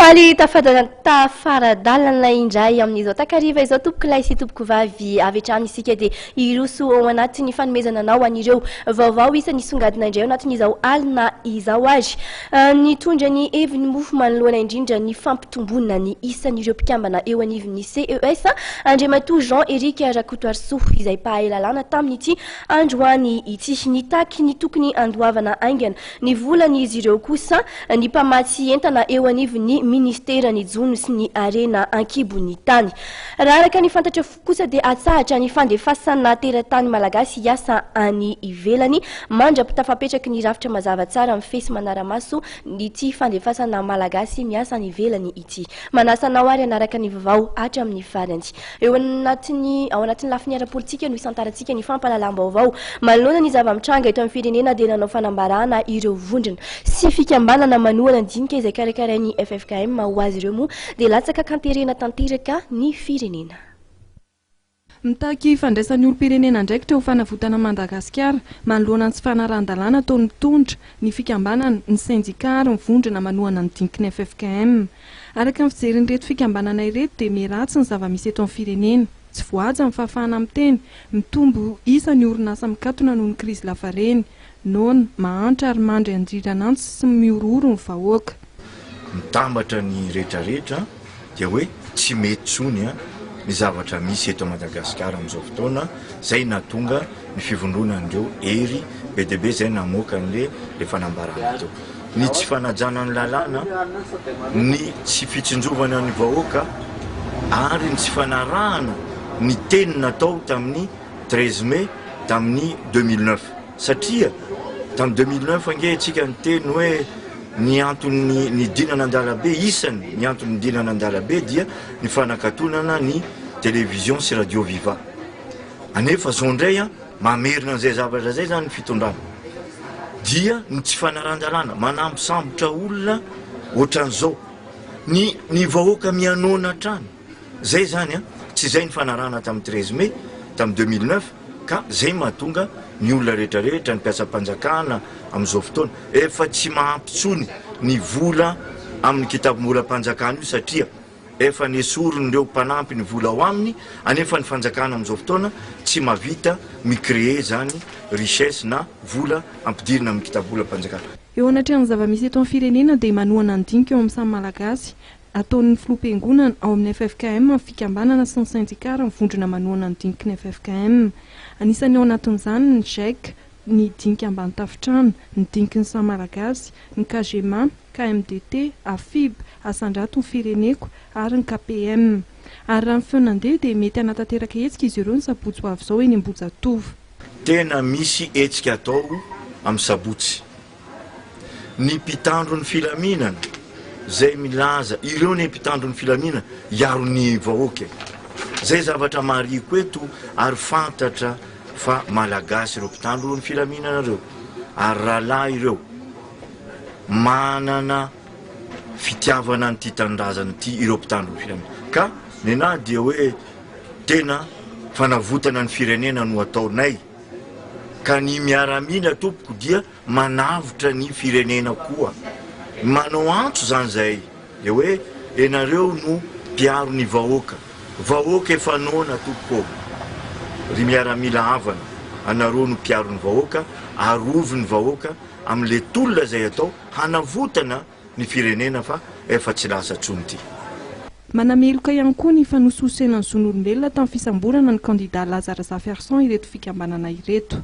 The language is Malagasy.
Faly tafara-dalana indray amin'izao takariva izao tompokolahy sy tompokovavy. Avy hatrany isika dia hiroso ao anatin'ny fanomezana anao an'ireo vaovao isan'ny songadina indray ao anatin'izao alina izao ary nitondra ny heviny moa manoloana indrindra ny fampitomboana ny isan'ireo mpikambana eo anivon'ny CES Andriamatoa Jean Eric Rakotoarisoa izay mpahay lalàna tamin'ity androany ity. Nitaky ny tokony handoavana haingana ny volan'izy ireo kosa ny mpamatsy entana eo anivon'ny minisiteran'ny jono sy ny harena an-kibon'ny tany. Raha araka ny fantatra kosa dia atsahatra ny fandefasana teratany malagasy hiasa any ivelany mandra-pitafapetraky ny rafitra mazava tsara mifehy sy manara-maso ity fandefasana malagasy miasa any ivelany ity. Manasa anao ary hanaraka ny vaovao hatramin'ny farany. Eo anatin'ny ao anatin'ny lafiny ara-politika no isantarantsika ny fampahalalam-baovao. Manoloana ny zava-mitranga eto amin'ny firenena dia nanao fanambarana ireo vondrona sy fikambanana manohana ny dinika izay karakarain'ny ffkm ho azy ireo moa dia latsaka an-katerena tanteraka ny firenena. Mitaky fandraisan'ny olom-pirenena andraikitra ho fanavotana an'i Madagasikara manoloana ny tsy fanarahan-dalàna ataon'ny mpitondra, ny fikambanana, ny sendika ary ny vondrona manohana ny diniky ny ffkm. Araka ny fijerin'ireto fikambanana ireto dia miharatsy ny zava-misy eto amin'ny firenena. Tsy voahaja ny fahafahana miteny, mitombo isa ny orinasa mikatona noho ny krizy lavareny, noana, mahantra ary mandry andriran'antsy sy mihorohoro ny vahoaka. Mitambatra ny retraretra dia hoe tsy mety tsony ny zavatra misy eto Madagasikara amin'izao fotoana, zay nahatonga ny fivondronan'ireo hery be dia be zay namoaka an'le le fanambarana teo. Ny tsy fanajana ny lalàna, ny tsy fitsinjovana ny vahoaka ary ny tsy fanarahana ny teny natao tamin'ny 13 mai tamin'ny 2009. Satria tamin'ny 2009 ange tsika niteny hoe ny antony nidinana an-dalabe, isany ny antony nidinana an-dalabe dia ny fanakatonana ny télévision sy radio Viva. Anefa zao ndray an, mamerina an'izay zavatra zay zany ny fitondrana. Dia ny tsy fanarahan-dalàna, manambosambotra olona ohatran'izao. Ny ny vahoaka mihanona hatrany. Zay zany an, tsy zay ny fanarahana tamin'ny 13 mai tamin'ny 2009 ka zay mahatonga ny olona rehetra rehetra, ny mpiasam-panjakana amin'izao fotoana, efa tsy mahampy tsony ny vola amin'ny kitapom-bolam-panjakana io satria efa nesorin'ireo mpanampy ny vola ao aminy, anefa ny fanjakana amin'izao fotoana tsy mahavita mi-créer zany richesse na vola ampidirina amin'ny kitapom-bolam-panjakana. Eo anatrehan'ny zava-misy eto amin'ny firenena dia manohana ny dinika eo amin'ny samy Malagasy ataon'ny filoham-piangonana ao amin'ny ffkm, ny fikambanana sy ny sendika ary ny vondrona manohana ny diniky ny ffkm. Anisan'ny ao anatin'izany ny Gec, ny dinika ambany tafontrano, ny diniky ny samy Malagasy, ny KGMA, KMDT, Afib, Asandrato ny fireneko ary ny KPM. Ary raha ny feo nandeha dia mety hanatanteraka hetsika izy ireo ny sabotsy ho avy izao eny Ambohijatovo. Tena misy hetsika atao amin'ny sabotsy. Ny mpitandro ny filaminana zay milaza ireo ne mpitandro ny filaminana hiaro ny vahoaka e! Zay zavatra marihiko eto ary fantatra fa malagasy ireo mpitandro ny filaminana ireo ary rahalahy ireo manana fitiavana an'ity tanindrazana ity ireo mpitandro ny filaminana ka nenaha dia hoe tena fanavotana ny firenena no ataonay Ka ny miaramila tompoko dia manavotra ny firenena koa. Manao antso zany zahay de hoe enareo no mpiaro ny vahoaka. Vahoaka efa noana tompoko ô. Ry miaramila havana, anareo no mpiaro ny vahoaka, arovy ny vahoaka amle tolona zay atao hanavotana ny firenena fa efa tsy lasa tsony ty. Manameloka ihany koa ny fanosihosena ny zon'olombelona tamin'ny fisamborana ny kandida Laza Razafiarison ireto fikambanana ireto.